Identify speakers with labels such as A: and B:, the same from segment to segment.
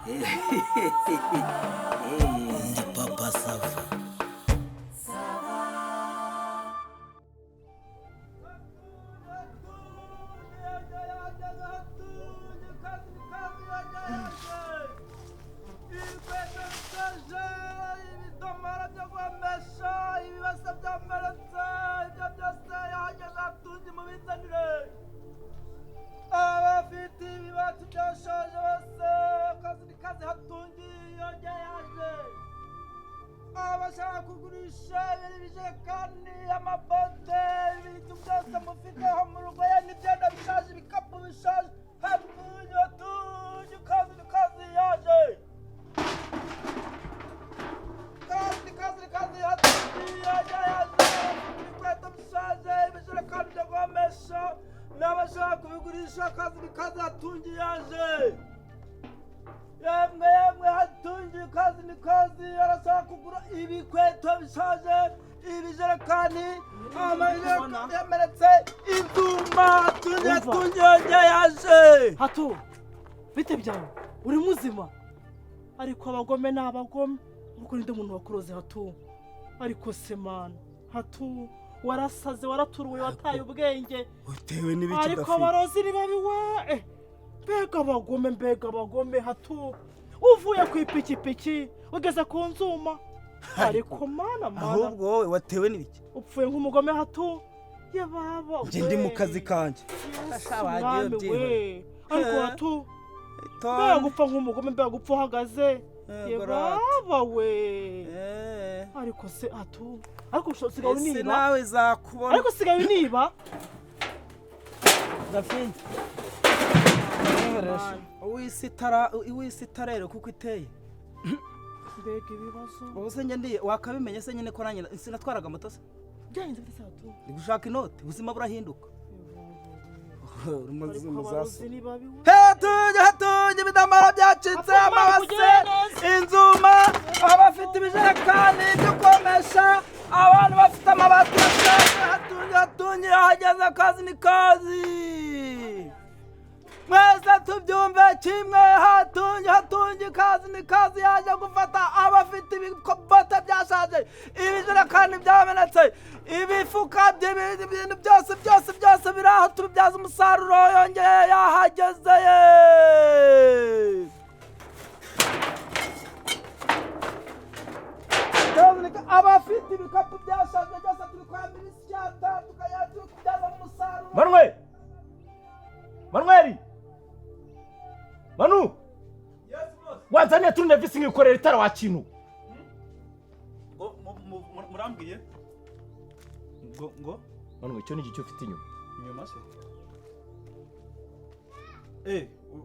A: Ndi Papa Sava.
B: Abafite ibibati byashaje bose, kazi ni kazi, hatungiye yaje. Abashaka kugurisha ibiri, ibijerekani, amabote, ibintu byose mufiteho mu rugo ye n'ibyenda bishaje, ibikapu bishaje, hatungi, hatungi, kazi ni kazi yaje. Kazi, kazi, kazi, hatungi yaje, yaje. Ibikweto bishaje, ibijerekani byo guhomesha n'abashaka kubigurisha, kazi ni kazi, hatungi yaje. Yemwe yemwe, hatungi, kazi ni kazi, arashaka kugura ibikweto bishaje, ibijerekani, amajerekani yamenetse, ibyuma, hatungi.
C: Umva.
B: Hatungi yongeye yaje.
C: Hato, bite byawe? Uri muzima? Ariko abagome ni abagome. Kuko ninde muntu wakuroze, Hatu? Ariko se mana, Hatu, warasaze, waraturuwe, wataye ubwenge.
B: Utewe n'ibiki?
C: Ariko abarozi ni babi we! Mbega abagome, mbega abagome! Hatu, uvuye ku ipikipiki ugeze ku nzuma, ariko mana, mana!
B: Ahubwo wowe watewe n'ibiki?
C: Upfuye nk'umugome, Hatu, ye baba!
B: Njye ndi mu kazi kanjye.
C: Yesu,
B: Sha, wagiye
C: mwami
B: ubyihorera.
C: we! Ariko Hatu, mbega gupfa nk'umugome, mbega gupfa uhagaze, ye baba we! Ariko se Hatu, ariko usigaye
B: Ese
C: uniba?
B: Nawe zakubona.
C: Ariko usigaye uniba?
B: Gafini, uw'isi itara, uw'isi itarere kuko iteye.
C: Mbega ibibazo!
B: Ubu se njye ndiye wakabimenye se nyine ko nanjye sinatwaraga moto se?
C: Byagenze bite se, Hatu?
B: Ndi gushaka inoti, ubuzima burahinduka.
C: Ariko abarozi ni babi we!
B: Hatunge, hatunge, ibidomoro byacitse,
C: Hatunge,
B: amabase,
C: kugirira neza.
B: inzuma, abafite ibijerekani byo komesha, abantu bafite amabati yashaje, hatunge, hatunge hageze, akazi ni kazi. Mwese tubyumve kimwe, hatunge, hatunge, kazi ni kazi, yaje gufata abafite ibikobote byashaje, ibijerekani byamenetse, ibifuka by'ibindi bintu byose byose byose biri aho, tubibyaza umusaruro. Yongeye yahageze ye. Abafite ibikapu byashaje byose tubikoramo ibisyata, tukajya tubibyaza umusaruro.
D: Manuel! Manuel! Manu! Wanzaniye tournevis nkikorera itara wa kintu.
E: Ngo murambwiye ngo
D: Manu, icyo ni igiki ufite inyuma?
E: Inyuma se?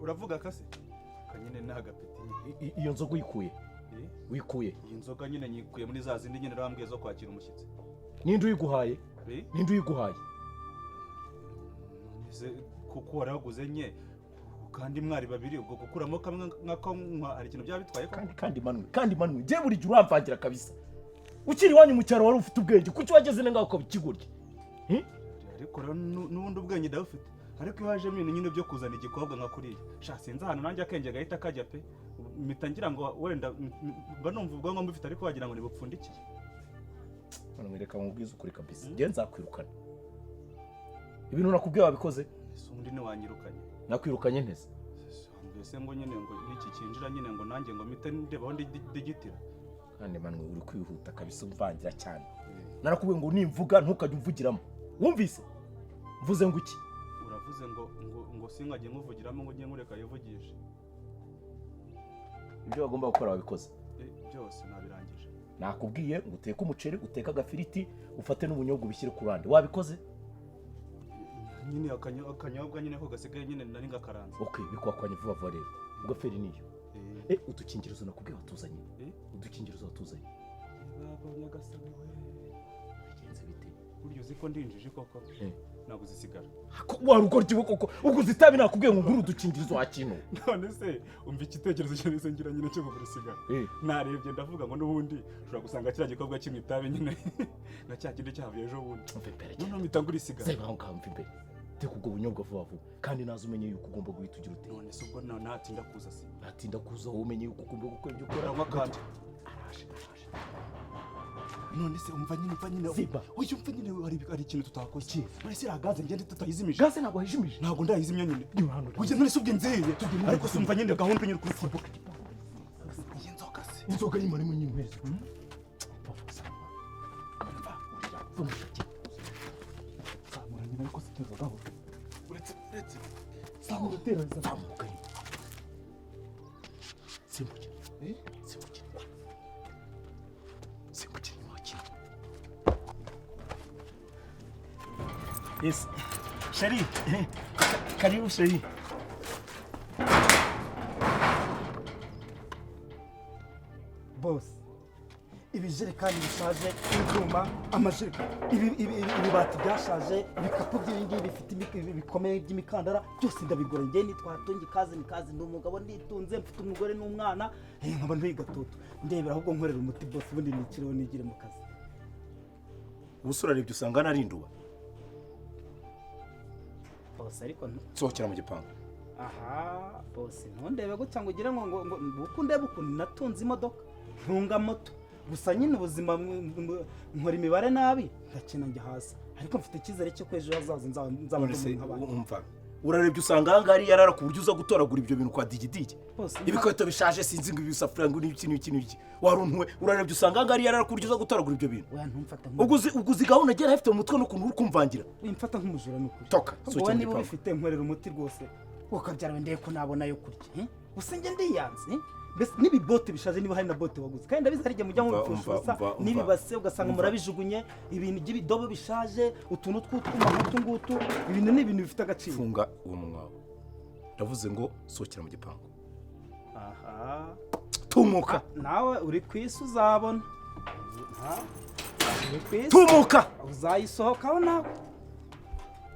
E: Uravuga kase kanyine ni agapeti nyine.
D: Iyo nzoga uyikuye?
E: Eh?
D: Uyikuye?
E: Iyi nzoga nyine nyikuye muri za zindi nyine urambwiye zo kwakira umushyitsi.
D: Ninde uyiguhaye?
E: Eh?
D: Ninde uyiguhaye?
E: None se kuko waraguze nye kandi mwari babiri, ubwo gukuramo kamwe nkakanywa hari ikintu byaba bitwaye ko?
D: Kandi Manuel, kandi Manuel, njye buri gihe uramvangira kabisa. Ukiri iwanyu mu cyaro wari ufite ubwenge, kuki wageze ngaho ukaba ikigoryi?
E: Ariko rero n'ubundi ubwenge ndabufite, ariko iyo hajemo ibintu nyine byo kuzana igikobwa nka kuriya, sha, sinzi ahantu nanjye akenge gahita kajya pe. Mpita ngira ngo wenda mba numva ubwonko mbufite, ariko wagira ngo ntibupfundikiye.
D: Manuel, reka mubwize ukuri kabisa. Njye nzakwirukana. Ibintu nakubwiye wabikoze?
E: Ese ubundi ntiwanyirukanye?
D: Nakwirukanye nteze?
E: Mbese ngo nyine ngo n'iki kinjira nyine ngo nanjye ngo mpite ndebaho ndigitira.
D: Kandi Manuel, uri kwihuta kabisa, umvangira cyane. Narakubwiye ngo nimvuga ntukajye umvugiramo. Wumvise? Mvuze ngo iki?
E: Uravuze ngo sinkajye nkuvugiramo, ngo njye nkureka yivugishe.
D: Ibyo bagomba gukora wabikoze?
E: Byose nabirangije.
D: Nakubwiye ngo uteke umuceri, uteke agafiriti, ufate n'ubunyobwa ubishyire ku ruhande. Wabikoze?
E: Nyine akanyobwa nyine ko gasigaye nyine nari ngakaranze.
D: Okay, bikwakwanye vuba vuba rero. Ubwo feri niyo. Udukingirizo nakubwiye watuzanye?
E: Eh?
D: Udukingirizo watuzanye?
E: Baba nyagasani we!
D: Bigenze bite?
E: Burya uzi ko ndinjije koko? Ntabwo uzisigara.
D: Wa rugoryi we koko, uguze itabi, nakubwiye ngo ngure udukingirizo wa kintu.
E: None se umva igitekerezo cyane ngira nyine cyo kugura isigara. Narebye ndavuga ngo n'ubundi ushobora gusanga kiriya gikorwa kinywa itabi nyine nka cya kindi cyavuye ejo bundi.
D: Umva imbere.
E: Noneho mpita ngura isigara.
D: Zeba aho ngaho, mva imbere. Teka ubwo bunyobwa vuba vuba, kandi naza umenye yuko ugomba guhita ugira ute.
E: None se ubwo natinda kuza se?
D: Natinda kuza, wowe umenye yuko ugomba gukora ibyo ukora.
E: Uranywa kandi.
D: Araje, araje.
E: None se umva nyine, umva nyine.
D: Ziba.
E: Oya, umva nyine, hari ikintu tutakoze. None se iriya gaze ngende tutayizimije?
D: Gaze ntabwo wayijimije?
E: Ntabwo ndayizimya nyine.
D: Nyura hano.
E: Oya, none se ubwo inziye? Ariko se umva nyine, gahunda nyine kuri iyi nzoga se?
D: Inzoga yimaremo nyine. Papa Sava,
E: Umva, urira.
D: Va mu shati.
E: Zamura nyine, ariko se teza gahoro. Uretse, uretse. Zamura, tera.
D: Zamuka nyine, simbukira, simbukira, simbukira inyuma kino. Yes, chérie, karibu chérie.
B: Bose, ibijerekani bishaje, ibyuma, amajerekani, ibibati byashaje, ibikapu by'ibingibi bifite bikomeye by'imikandara, byose ndabigura. Njye nitwa Hatungi Kazi ni kazi, ndi umugabo, nditunze, mfite umugore n'umwana, nkaba ntuye gatoto. Ndebera ahubwo, nkorera umuti bose, ubundi nikireho nigire mu kazi.
D: Ubu urarebye usanga narinduba.
B: Bose, ariko
D: Nsohokera mu gipangu.
B: Aha bose, ntundebe gutya ngo ugire ngo uko ndebe ukuntu natunze imodoka, ntunga moto. Gusa nyine ubuzima, nkora imibare nabi, ndakina njya hasi, ariko mfite icyizere cy'uko ejo hazaza nzaba
D: None
B: ndi
D: se
B: umuntu nk'abandi.
D: Umva, urarebye usanga aha ngaha yarara ku buryo uza gutoragura ibyo bintu kwa digidigi?
B: Bose,
D: Ibikweto bishaje, sinzi ngo ibisafuriya, ngo n'ibiki n'ibiki n'ibiki, waruntuwe. Urarebye usanga aha ngaha yarara ku buryo uza gutoragura ibyo bintu?
B: Oya, ntumfata
D: Ubwo uzi gahunda agera afite mu mutwe n'ukuntu uri kumvangira?
B: Wimfata nk'umujura, ni ukuri.
D: Toka.
B: Wowe
D: Sohokera mu
B: niba
D: gipangu.
B: ubifite, nkorera umuti rwose, ukabyara wendeye ko nabona yo kurya, eh? Gusa njye ndiyanze, eh? Mbese n'ibibote bishaje, niba hari na bote waguze, kandi ndabizi hari igihe mujya
D: Umva,
B: mubipfusha
D: umva,
B: ubusa,
D: umva, umva.
B: n'ibibase ugasanga
D: Umva.
B: murabijugunye, ibintu by'ibidobo bishaje, utuntu tw'utwuma nk'utu ngutu, ibintu ni ibintu bifite agaciro.
D: Funga uwo munwa wawe. Ndavuze ngo sohokera mu gipangu.
B: Aha.
D: Tumuka.
B: Nawe uri ku isi uzabona. Ha? Uri ku isi.
D: Tumuka.
B: Uzayisohokaho nawe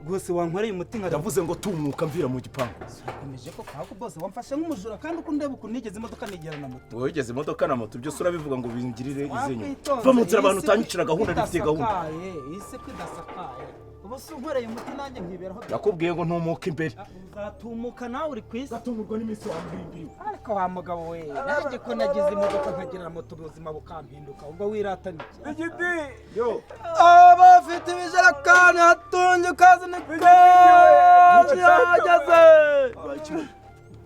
B: rwose, wankoreye umuti nka
D: Ndavuze ngo tumuka, mvira mu gipangu.
B: Urakomeje ko kako bose, wamfashe nk'umujura, kandi uko ndeba ukuntu nigeze imodoka nigera na moto.
D: Wowe wigeze imodoka na moto, byose urabivuga ngo bingirire izinyo.
B: Wakwitonze,
D: Va mu nzira,
B: iyi
D: abantu
B: si
D: utanyicira gahunda, ndifitiye gahunda.
B: idasakaye, iyi si ko idasakaye, ubu si unkoreye umuti nanjye nkiberaho?
D: Nakubwiye ngo ntumuke imbere.
B: Uzatumuka nawe, uri ku isi.
D: Gatumurwa n'iminsi wambimbiwe.
B: Ariko wa mugabo we, nanjye ko nagize imodoka nkagira na moto, ubuzima bukampinduka, ubwo wiratana iki?
E: Igiti.
D: Yo.
B: Abafite ibijerekani, Hatungi Kazi ni kazi yageze.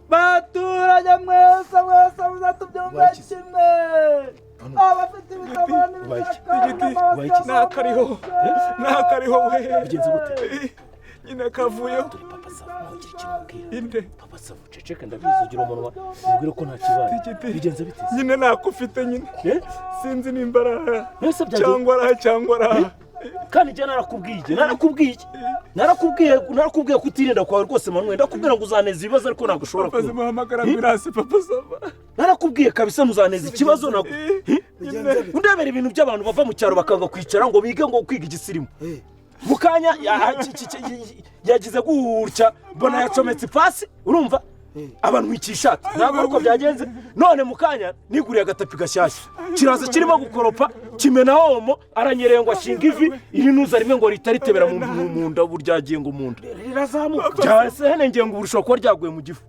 B: Baturage mwese mwese, muzatubyumve
D: Wakize.
B: kimwe, abafite ibitabana n'ibijerekani n'amabase.
E: Nakariho, nakariho we.
D: Bigenze gute?
E: Nyine kavuyeho.
D: Dore Papa Sava, ntugire ikintu ubwira.
E: Inde?
D: Papa Sava, uceceke, ndabizi ugira umunwa, mubwire ko nta kibaye.
E: Digidi.
D: Bigenze bite se?
E: Nyine nakufite nyine.
D: Eh?
E: Sinzi nimba araha
D: Mbese byagenze
E: cyangwa araha cyangwa araha.
D: Kandi njye narakubwiye, narakubwiye, narakubwiye, narakubwiye kutirinda kwawe rwose. Manuel, ndakubwira ngo uzaneza ibibazo, ariko ntabwo ushobora
E: Papa
D: kuba
E: zimuhamagara ambulance, Papa Sava.
D: Narakubwiye kabisa, muzaneza ikibazo ntabwo undebera ibintu by'abantu bava mu cyaro bakanga kwicara ngo bige, ngo kwiga igisirimu. Mu kanya yagize gutya, mbona yacometse ipasi, urumva abantu ishati, ntabwo ariko byagenze. None mu kanya niguriye agatapi gashyashya, kiraza kirimo gukoropa, kimena omo, aranyereye ngo ashinga ivi, iri nuza rimwe ngo rihita ritebera mu nda. Ubu ryagiye ngo mu nda
B: Rirazamuka.
D: Byase hene ngiye ngo ubu rishobora kuba ryaguye mu gifu.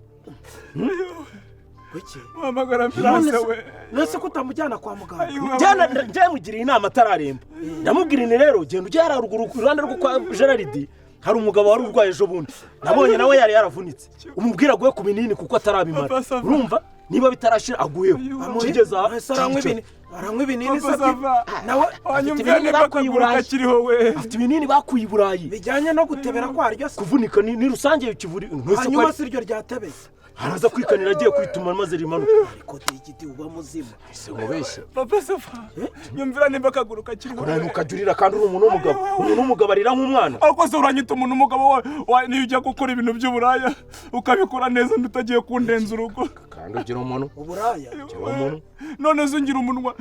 B: Kuki?
E: Muhamagara ambulance we.
B: Nese ko utamujyana kwa muganga?
D: Njyamugiriye inama atararemba, ndamubwira nti rero genda ujye hariya ruguru iruhande rwo kwa Gerard, hari umugabo wari urwaye ejo bundi, nabonye nawe yari yaravunitse, umubwira aguhe ku binini kuko atarabimara.
E: Papa Sava.
D: Urumva niba bitarashira aguyeho, kigeze aha
B: Ese aranywa
D: cyicara.
B: ibinini? Aranywa ibinini
E: Papa
B: se?
E: Sava.
B: Nawe
E: Wanyumvira
D: ibinini
E: niba
D: bakuye i
E: akaguru
D: Burayi.
E: kakiriho we.
D: Afite ibinini bakuye i Burayi.
B: Bijyanye no gutebera kwaryo se?
D: Kuvunika ni rusange, kivuri ntese ko
B: Hanyuma
D: ari-
B: si ryo ryatebeye?
D: Araza kwikanira agiye kwituma maze rimanuka.
B: Ariko Digidi, uba muzima.
D: Ese nkubeshye?
E: Papa Sava, nyumvira nimba akaguru kakiriho
D: Ko nawe
E: we.
D: ntukajya urira kandi uri umuntu w'umugabo. Umuntu w'umugabo arira nk'umwana?
E: Ariko se uranyita umuntu umugabo niyo ujya gukora ibintu by'uburaya ukabikora neza, ntutagiye kundenza urugo.
D: Kandi ugira umuntu
B: Uburaya?
D: Ugira umuntu.
E: None se ungira umunwa?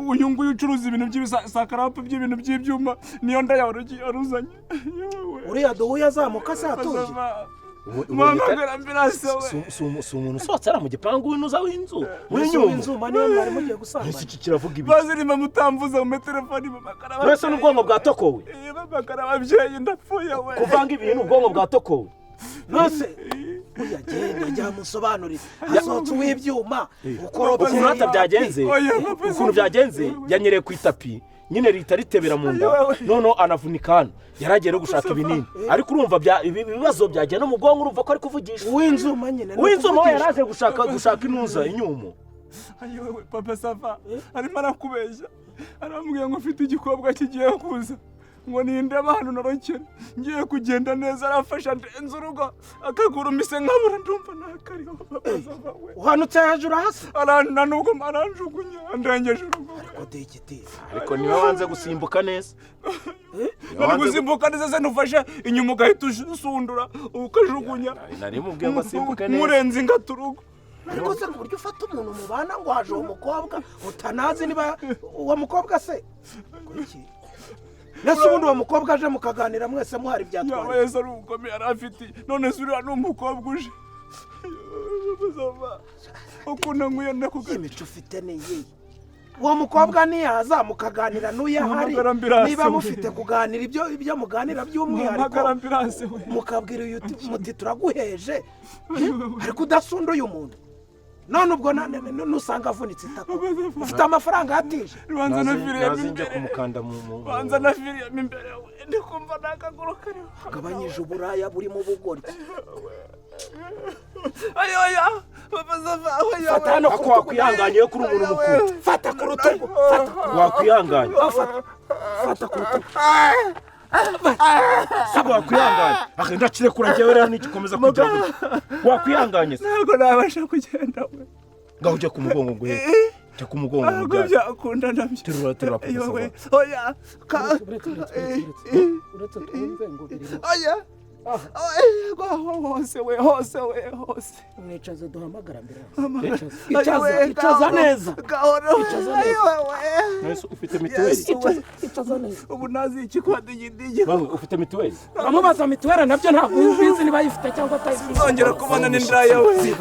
E: Uyu nguyu ucuruza ibintu by'ibisakarapu, by'ibintu by'ibyuma, niyo nda yawe waruzanye.
B: Uriya duhuye azamuka se, Hatungi?
E: Papa Sava.
F: Muhamagara ambulance we.
D: Si umuntu usohotse ari mu gipangu w'inuza w'inzu
G: w'inyuma
D: w'inyuma
G: niyo mwari mugiye gusambana.
D: Ese iki kiravuga ibi?
F: Bazirima mutamvuza mu telefoni, muhamagara.
D: Mwese n'ubwonko bwatokowe.
F: Muhamagara ababyeyi, ndapfuye we.
D: Kuvanga ibintu, ubwonko bwatokowe.
G: Nose uyagenda jya musobanurire, hasohotse uw'ibyuma ukoropa.
D: Ukuntu hata byagenze,
F: Oya, papa.
D: ukuntu byagenze, yanyereye ku itapi nyine rihita ritebera mu nda, noneho anavunika hano, yaragiye no gushaka ibinini, ariko urumva ibi bibazo byagenda no mu bwonko, urumva ko ari kuvugisha.
G: Uw'inzuma nyine ni
D: Uw'inzuma we.
G: ukuvugisha.
D: Yaraje gushaka inuza inyumo.
F: Ayowe papa Sava, arimo arakubeshya, arambwira ngo ufite igikobwa kigiye kuza ngo ninde abantu narokere ngiye kugenda neza, arafasha ndenze urugo, akaguru mise nkabura, ndumva ntakariho papa Sava we.
G: Uhanutse hejuru hasi.
F: Arana nubwo aranjugunya andengeje urugo we.
G: Ariko digiti.
D: Ariko niwe wanze gusimbuka neza.
F: Nari gusimbuka neza se nufashe inyuma ugahita usundura ukajugunya?
D: Nari mubwiye ngo asimbuke neza.
F: Nkurenze ingata urugo.
G: Ariko se ku buryo ufata umuntu mubana ngo haje uwo mukobwa utanazi niba uwo mukobwa se kuki, nese ubundi uwo mukobwa aje mukaganira mwese muhari
F: Yaba
G: byatwara?
F: yese ari ubugome yari afite, none se uriya ni umukobwa uje ukuntu nkwiye ndakuganira.
G: Imico ufite ni iyihe? Uwo mukobwa niyaza mukaganira n'uyu ahari,
F: Muhamagara ambulance
G: niba
F: we.
G: mufite kuganira ibyo muganira by'umwihariko,
F: Muhamagara ambulance we.
G: mukabwira uyu muti turaguheje, ariko udasunda uyu muntu. None ubwo nusanga avunitse itako, ufite amafaranga yatije.
F: Banza na viriyemo
D: Naze njye
F: imbere.
D: kumukanda mu
F: Banza na viriyemo imbere we, ndikumva n'akaguru kariho.
G: Gabanyije uburaya burimo ubugoryi.
F: Ayo oya papa Sava, oya.
G: Fata hano ku
D: Ako
G: rutugu.
D: wakwihanganye yo kuri umuntu mukuru.
G: Fata ku rutugu, fata.
D: Wakwihanganye.
G: Fata, fata ku rutugu.
D: Saba wakwihanganye akenda kirekura, njyewe rero nigikomeza kugira gutya, wakwihanganye se?
F: Ntabwo nabasha kugenda we.
D: Ngaho ujya ku mugongo ngo uheke, jya ku mugongo.
F: Ntabwo
D: Mubyare.
F: byakunda nabyo.
D: Terura, terura, papa.
F: Ayo we.
D: Sava.
F: Oya ka
B: Uretse, uretse, uretse, uretse twumve ngo birimo.
F: Oya oya, hose we, hose we, hose.
B: Mwicaze duhamagara mbere.
G: Icaza, icaza neza.
F: Gahoro.
B: Icaza neza.
F: Ayo we.
D: None se ufite mituweli?
F: Yesu we.
B: Icaza neza.
F: Ubu nazi iki kwa digidigi.
D: Bamwe ufite mituweli?
B: Uramubaza mituweli nabyo ntabwo ubizi niba ayifite cyangwa atayifite.
F: Nzongera kubona n'indaya we.